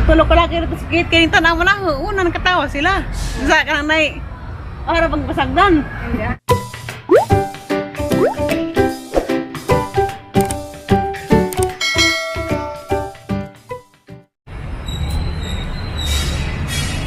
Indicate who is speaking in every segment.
Speaker 1: Tulo ko lagi rito sa gate kay tanaw mo na una nakatawa sila. Sa kanang nay. Ora pagbasagdan.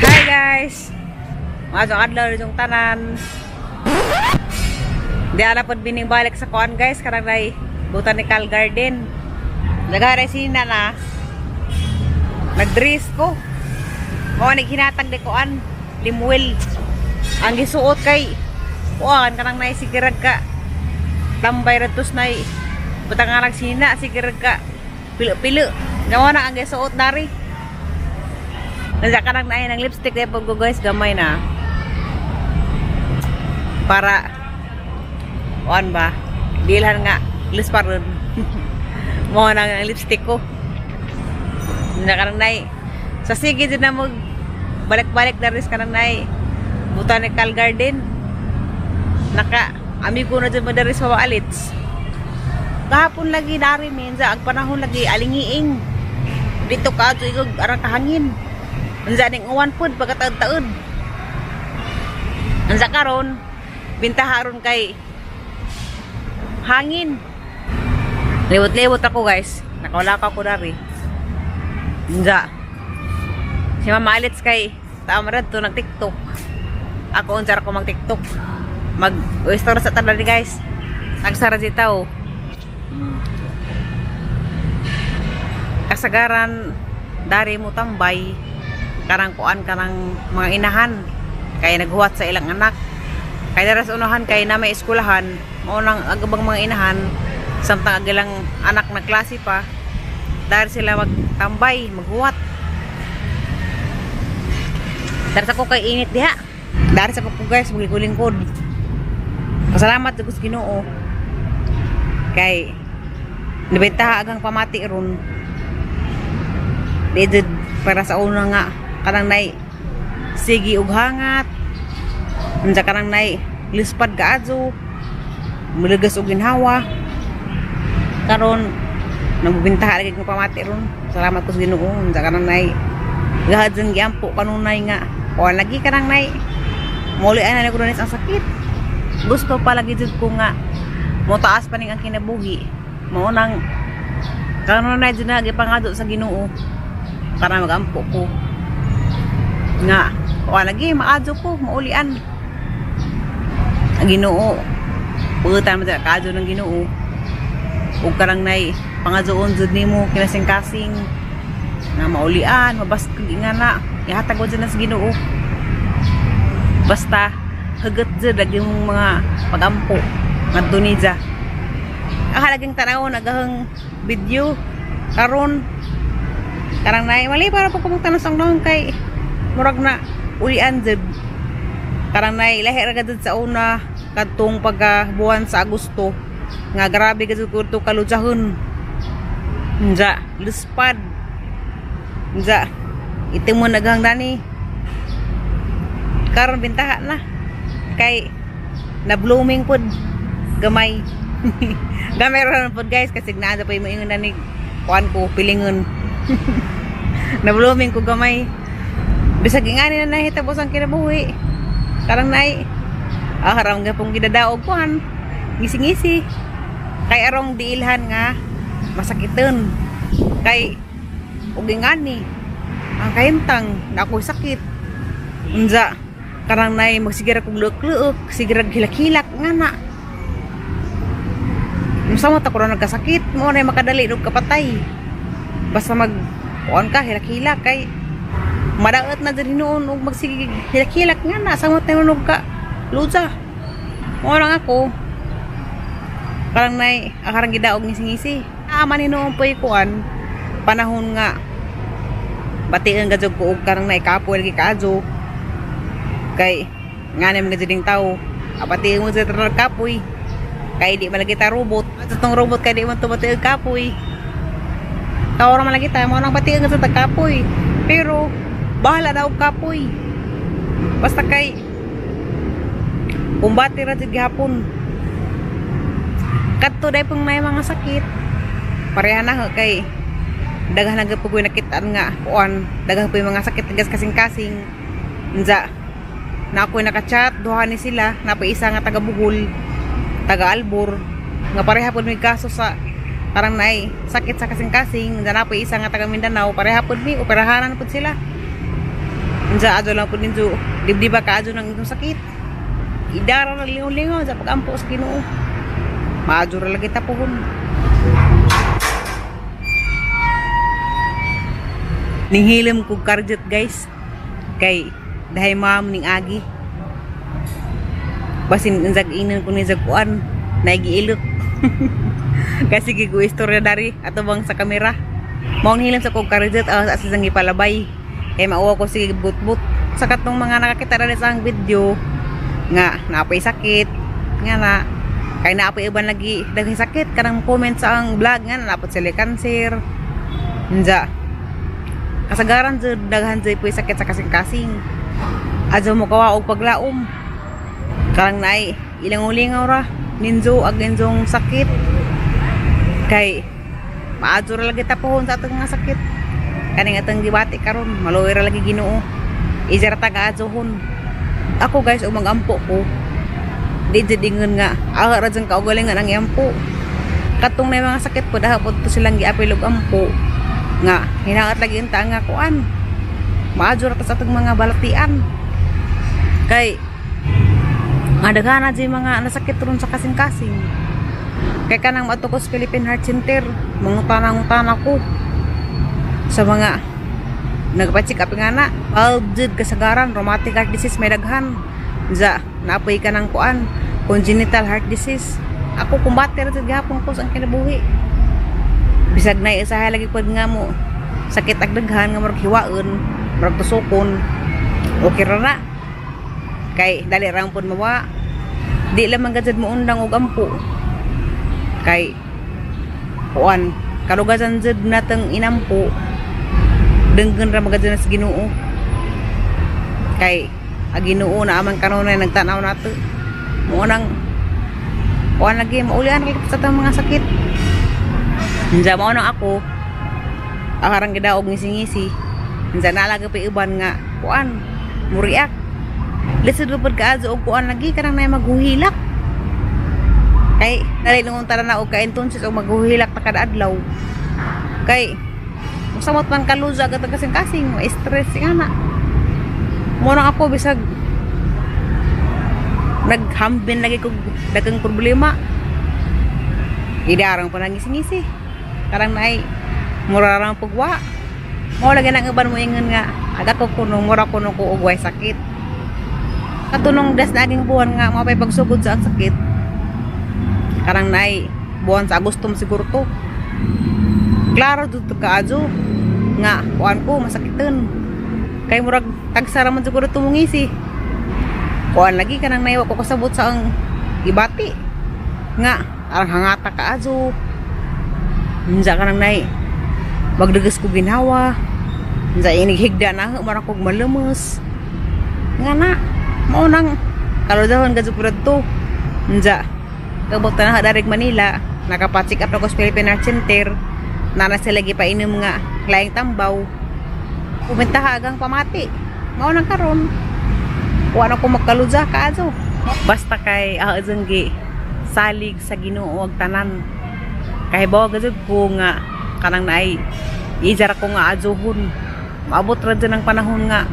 Speaker 1: Hi guys. Masok adlaw yung tanan. Di ala pod bining balik sa kuan guys kanang nay Botanical Garden. Nagharay sina na. Nagdress ko. Mao ni hinatag di kuan Limuel. Ang gisuot kay kuan kanang nay sigirag ka. Tambay ra tos nay. Butang nga nagsina sigirag ka. Pilo-pilo. Gawa na ang gisuot dari. Nandiyan ka nang ng lipstick eh pag guys gamay na. Para kuan ba? Dilhan nga lus pa ron. Mo na ang lipstick ko. Nandiyan ka nang nay. Sa sige din na mag balik-balik na rin ka nang nay. Botanical Garden. Naka amigo na dyan mo dari sa Waalits. Kahapon lagi dari minsa ang panahon lagi alingiing. Dito ka ato igog arang kahangin. Unsa ning uwan pud pagkataod-taod. Unsa karon bintaha ron kay hangin. Lewot-lewot ako guys. Nakawala pa ako dari. Unsa. Si Mama Alits kay tama ra to nag-TikTok. Ako unsa ra ko mag-TikTok. Mag oyster sa tanan ni guys. Nagsara si tao. Kasagaran dari mo tambay karang kuan karang mga inahan kay naghuwat sa ilang anak kay dara sa unahan kay na may eskwelahan mao nang agabang mga inahan samtang ang ilang anak na klase pa dahil sila magtambay maghuwat dara sa ko kay init diha dara sa ko guys magigulingkod. Pasalamat jud ko sa Ginoo kay nabentaha agang pamati ron. Di jud para sa una nga kanang nay sige og hangat unsa kanang nay lispad kaadyo mulagas og ginhawa karon nabubintaha lagi kong pamati ron. Salamat ko sa Ginoo. Unsa kanang nay gahad jud giampo kanunay nga kuan lagi kanang nay muli ana ko ang sakit. Gusto pa lagi jud ko nga motaas pa ning ang kinabuhi mao nang kanunay jud na gipangado sa Ginoo para magampo ko nga kuan lagi maadyo ko maulian ang Ginoo. Putan mo sa kaadyo ng Ginoo ug karang nay pangadyoon jud nimo kinasing-kasing nga maulian mabaskog nga na ihatag jud na sa Ginoo. Basta hugot jud lagi mong mga pagampo ngadto niya. Ang halaging tanaw nagahang video karon karang nay mali para po kumong tanos ang naon kay murag na ulian jud karang nay lahi ra gud sa una kadtong pagka buwan sa Agosto nga grabe gud ko to kaludzahon. Unja luspad unja itim mo naghang dani karon bintaha na kay na blooming pod gamay. Gamay ra pod guys kasi naa pa mo ingon ni kuan ko pilingon. Na blooming ko gamay bisag ingani na nahitabo ang kinabuhi karang nay haram nga pong gidadaog kuan ngisi-ngisi kay arong diilhan nga masakiton kay ug ingani ang kahimtang na ako'y sakit unja karang nay magsigira kog luok-luok sigira hilak-hilak nga na Unsa ta ko ra nagkasakit mo na makadali og kapatay basta mag kuan ka hilak-hilak kay madaot na diri noon og magsige hilak-hilak nga na samot na og ka lusa mo lang ako karang nay akarang gidaog ngisi-ngisi ama ni noon po'y kuan panahon nga batian ka jud ko og karang nay kapoy lagi kaadyo kay nga na mga juding tao apati mo sa kapoy kay di malagi ta robot atong robot kay di man to bati og kapoy tao ra man lagi ta mo nang bati ka sa kapoy pero bahala na og kapoy basta kay kumbati ra jud gihapon kadto dai pong may mga sakit pareha na ho kay Daghan na po ko nakitaan nga kuan, daghan po yung mga sakit tigas kasing-kasing. Unsa na ako'y nakachat, duha ni sila, napa isa nga taga Bohol, taga Albur, nga pareha po may kaso sa parang naay sakit sa kasing-kasing, unsa napa isa nga taga Mindanao, pareha po mi operahanan po sila. Unsa adto lang po ninyo, dibdiba ka adto ng inyong sakit. Idara na lingaw-lingaw sa pagampo sa Ginoo. Maadyo ra lagi tapuhon. Ninghilim ko karjot, guys. Kay dahay ma'am ning agi. Basin unzag inan ko ni kuan naigiilok. Kasi gigo istorya dari ato bang sa kamera. Mao hilim sa kog karjot sa asang gipalabay. Kay mauwa ko sige but-but. Sa katong mga nakakita na sa ang video nga naapay sakit nga na kay naapay uban lagi daghang sakit kanang comment sa ang vlog nga napot sila cancer. Unja kasagaran jud daghan jud po'y sakit sa kasing-kasing. Adyo mo kawa og paglaom. Karang naay ilang ulingaw ra ninjo ag ninjong sakit. Kay maadyo ra lagi tapuhon sa atong mga sakit. Kaning atong gibati karon maluoy ra lagi Ginoo. Izara ta kaadyohon. Ako, guys, og magampo ko. Di jud ingon nga ah ra jud kaugalingon ang iampo. Katong na mga sakit po daha po to silang giapil og ampo nga hinaot lagi unta nga kuan. Maadyo ra ta sa atong mga balatian. Kay nga daghan na jud mga nasakit ron sa kasing-kasing. Kay kanang moadto ko sa Philippine Heart Center, mangutana-ngutana ko sa mga nagpa-check up nga na. Valve jud kasagaran, rheumatic heart disease may daghan. Za, naapoy ka ng kuan, congenital heart disease. Ako kumbate ra jud gihapon ko sa ang kinabuhi. Bisag na usahay lagi pud nga mo sakit ag daghan nga murag hiwaon, murag tusukon. Okay ra na. Kay dali ra pud mawa. Di lang man gud mo undang og ampo. Kay kuan, kalugasan jud natang inampo. Denggen ra magad sa Ginoo. Kay ang Ginoo na aman kanunay nagtanaw nato. Mo nang kuan lagi maulian lagi sa atong mga sakit. Unsa mao nang ako akarang gidaog ngisi-ngisi. Unsa na lagi pa uban nga kuan muriak. Lisod pa pud kaadto og kuan lagi kanang nay maghuhilak. Kay dali nung tara na og kaentonsis og maghuhilak ta kada adlaw. Kay musamot man kaluza agad kasing-kasing, ma-stress nga na. Mo nang ako bisag naghambin lagi kog daghang problema. Idarang pa nangisi-ngisi. Karang naay mura ra pugwa. Mo lagi nang uban mo ingon nga aga ko kuno mura kuno ko og way sakit. Katunong das na aging buwan nga mapay pagsugod sa ang sakit. Karang naay buwan sa Agosto siguro to. Klaro dito kaadyo nga kuan ko masakiton. Kay murag tagsa ra man siguro tumungisi. Kuan lagi kanang naiwa ko kasabot sa ang ibati. Nga arang hangata kaadyo. Unsa kanang nay magdagas ko ginhawa. Unsa inig higda na mara kog malemos. Nga na mao nang kaludahon gadto pud to. Unsa kabot na darig Manila, nakapacheck up na ko sa Philippine Heart Center. Nana sila gipainom nga laing tambaw. Pumunta agang pamati. Mao nang karon. Wa na ko magkaluza kaadto. Basta kay ah gi salig sa Ginoo ag tanan. Kay bawa gud ko nga kanang naay ijar ko nga adyohon. Maabot ra dyan ang panahon nga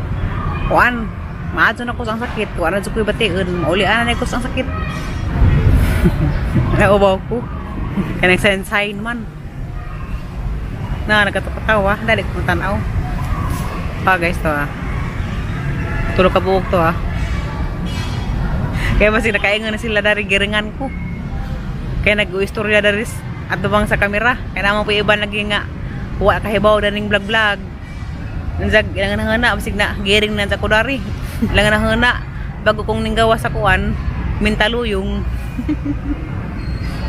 Speaker 1: kuan maadyo na ko sa ang sakit, kuan na jud ko bation, maulian na ko sa ang sakit. Naubaw ko. Kay nag sign man. Na nagkatawa, dali ko tanaw. Pa guys to ah. Tulo ka buok to ah. Kaya basi nakaingon na sila dari giringan ko. Kaya nag-uistorya dari ato bang sa kamera. Kaya naman po iba lagi nga wa kahibaw daning vlog vlog. Nanzag ilang na basig na giring na sa ko dari. Ilang na bago kong ninggawa sa kuan mintaluyong.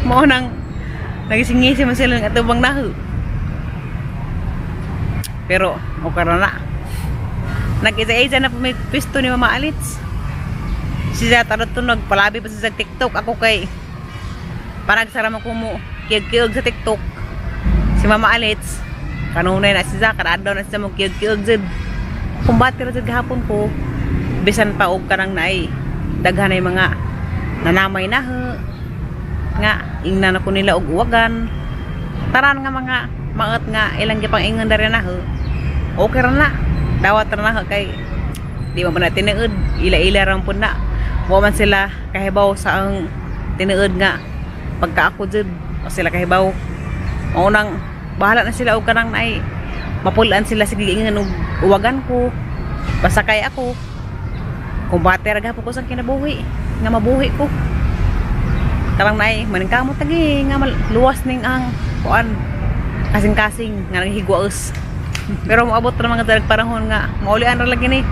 Speaker 1: Mao nang nagisingisi man sila ng atubang nahu. Pero okay ra na. Nag-isa-isa na po may pisto ni Mama Alits. Siya tarot tunog, palabi pa siya sa TikTok. Ako kay parang sarama ko mo kiyog-kiyog sa TikTok. Si Mama Alits, Kanunay na siya, kada na siya magkiyog-kiyog jud. Kumbate ra jud gahapon ko. Bisan pa og kanang naay daghan ay mga nanamay na ho. Nga ingnan ako nila og uwagan. Taran nga mga maot nga ilang gipang ingon dari na ho. Okay ra na. Dawat ra na ho kay di man pa na tinuod, ila-ila ra pud na. Wa man sila kahibaw sa ang tinuod nga pagka ako jud, wa sila kahibaw. Mao nang bahala na sila og kanang naay mapulaan sila, sige, ingon og uwagan ko. Basta kay ako, kumbate ra gahapon ko sa kinabuhi nga mabuhi ko. Karang naay maningkamot lagi nga luwas ning ang kuan, kasing-kasing nga naghigwaos. Pero moabot ra mga dalag panahon nga maulian ra lagi ni.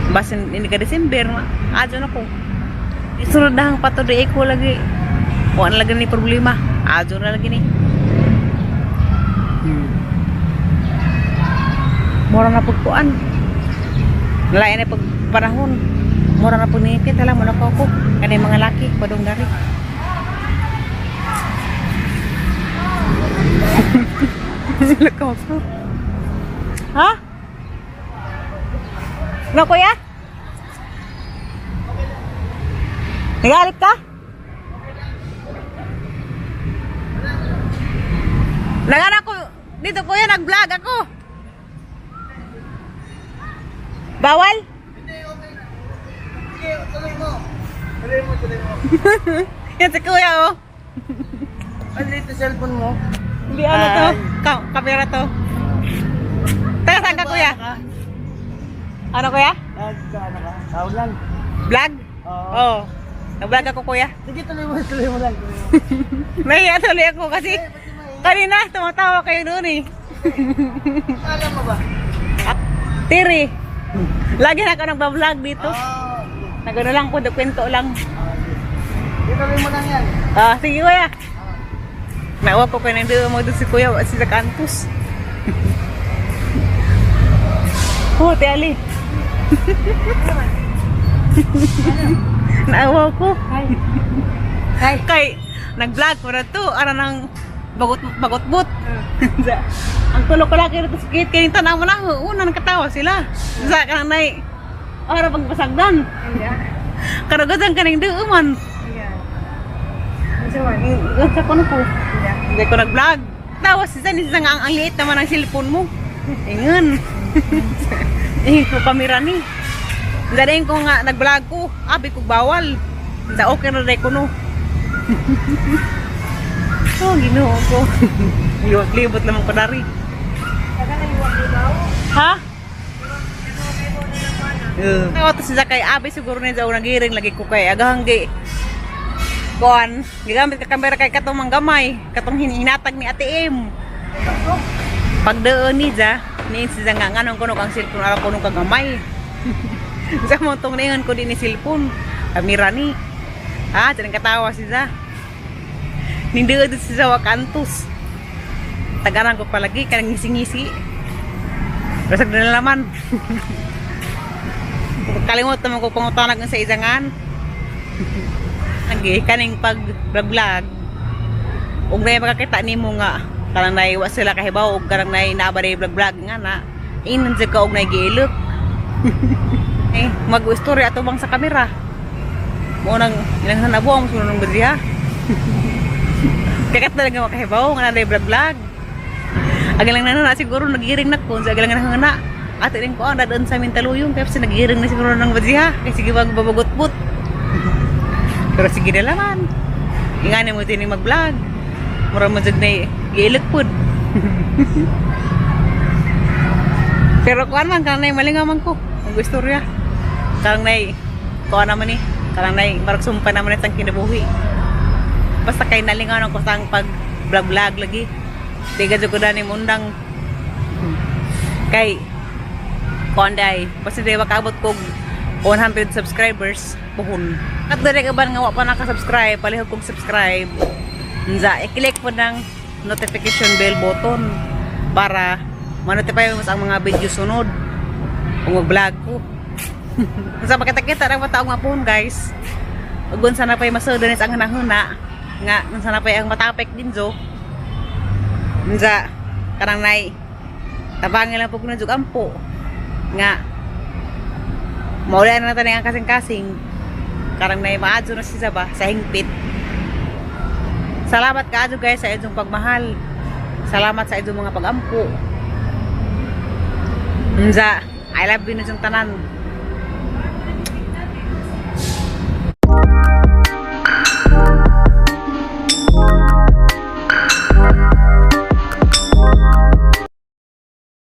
Speaker 1: Basin ini ka December, adyo na ko. Isunod na ang pato di ko lagi. Wa na lagi ni problema. Adyo na lagi ni. Mura na pagkuan. Lain na pag panahon. Mura na pag ningkit, alam mo na ko ako. Kani mga laki, padong dari. Lakaw ko. Ha? Ano, kuya? Nagalit ka? Nagana ko dito, kuya, nag-vlog ako. Bawal?
Speaker 2: Hindi, okay. Sige, tuloy mo. Tuloy mo, tuloy mo.
Speaker 1: Yan si kuya oh.
Speaker 2: Ano dito cellphone mo?
Speaker 1: Hindi ano to.
Speaker 2: Ay.
Speaker 1: Kamera to. Taga saan ka, kuya? Ano, kuya?
Speaker 2: Nag, ano ka? Tawag lang.
Speaker 1: Vlog?
Speaker 2: Oo.
Speaker 1: Oo. Nag-vlog ako, kuya.
Speaker 2: Sige, tuloy mo lang. Tuloy mo.
Speaker 1: Nahiya tuloy ako kasi kanina tumatawa kayo noon eh.
Speaker 2: Alam mo ba?
Speaker 1: Tiri. Lagi na ako nagba-vlog dito.
Speaker 2: Oo.
Speaker 1: Nagano lang ko, kwento lang.
Speaker 2: Sige, tuloy mo lang yan.
Speaker 1: Ah, sige, kuya. Naawa ko kayo nandito mo doon si kuya, wa si sa campus. Oh, Te Ali. Naawa ko.
Speaker 2: Hi. Hi.
Speaker 1: Kay, nag-vlog ko na to. Ara nang bagot bagot but. Ang tulo ko lagi rito sa gate. Kaya yung tanaw mo na, una nakatawa sila. Sa kanang nay, ara pagbasagdan. Karagodan ka ng duuman. Sa kuno ko. Hindi ko nag-vlog. Tawa si Zan, isa nga ang liit naman ang cellphone mo. Ingon. Ingon ko kamera ni. Gadayin ko nga nag-vlog ko. Abi ko bawal. Sa okay na ko no. Oh, Ginoo ko. Libot naman ko dari. Ha? Tawa to si Zakay abi siguro ni Zaw nagiring lagi ko kay agahang gi kuan gigamit ka kamera kay katong manggamay katong hinatag ni Ate M. Pagdoon ni Ja ni si Ja nga nganong kuno ang cellphone ara kuno kagamay. Sa mo tong ningon ko din ni cellphone kamera ni. Ah, dyan katawa si Ja. Nindoon si Ja wa kantos. Tagaran ko palagi kanang ngisi-ngisi. Basag na naman. Kalimot naman ko pangutanag sa isangan. Lagi kaning pag vlog ug nay makakita nimo nga kanang nay wa sila kahibaw ug kanang nay naa ba vlog vlog nga na inon jud ka og nay giilok. Eh, mag-istorya ato bang sa kamera. Mo nang ilang hanabuang mo sunod diha. Kakat talaga makahibaw nga na vlog vlog. Agalang na na siguro nagiring na ko sa agalang na na. Ate rin ko ang dadaan sa Mintaluyong kaya kasi nagiring na siguro ng badiha kay sige bang babagotbot. Pero sige na laman. Ingani mo din mag-vlog. Mura mo jud na giilag pud. Pero kuan man kanang nay malingaw man ko. Ang istorya. Kanang nay kuan naman ni. Kanang nay marag sumpa naman itang kinabuhi. Basta kay nalingaw ko sa pag vlog-vlog lagi. Di ka jud ko dani mundang. Kay kuan day, basta di makaabot kog 100 subscribers puhon. At dali ka ba nga wa pa naka-subscribe, palihog kog subscribe. Nza, i-click po ng notification bell button para ma-notify mo sa ang mga video sunod kung mag-vlog ko. Sa makita-kita ra pa nga puhon, guys. Ug unsa na pay masud ang hanahuna nga unsa na pay ang matapik din zo. Nza, kanang nay Tabangin lang po ko na ampo. Nga maula na natin ang kasing-kasing. Karang na maadyo na siya ba sa hingpit. Salamat kaadyo, guys, sa inyong pagmahal. Salamat sa inyong mga pagampo. Unsa, I love you na tanan.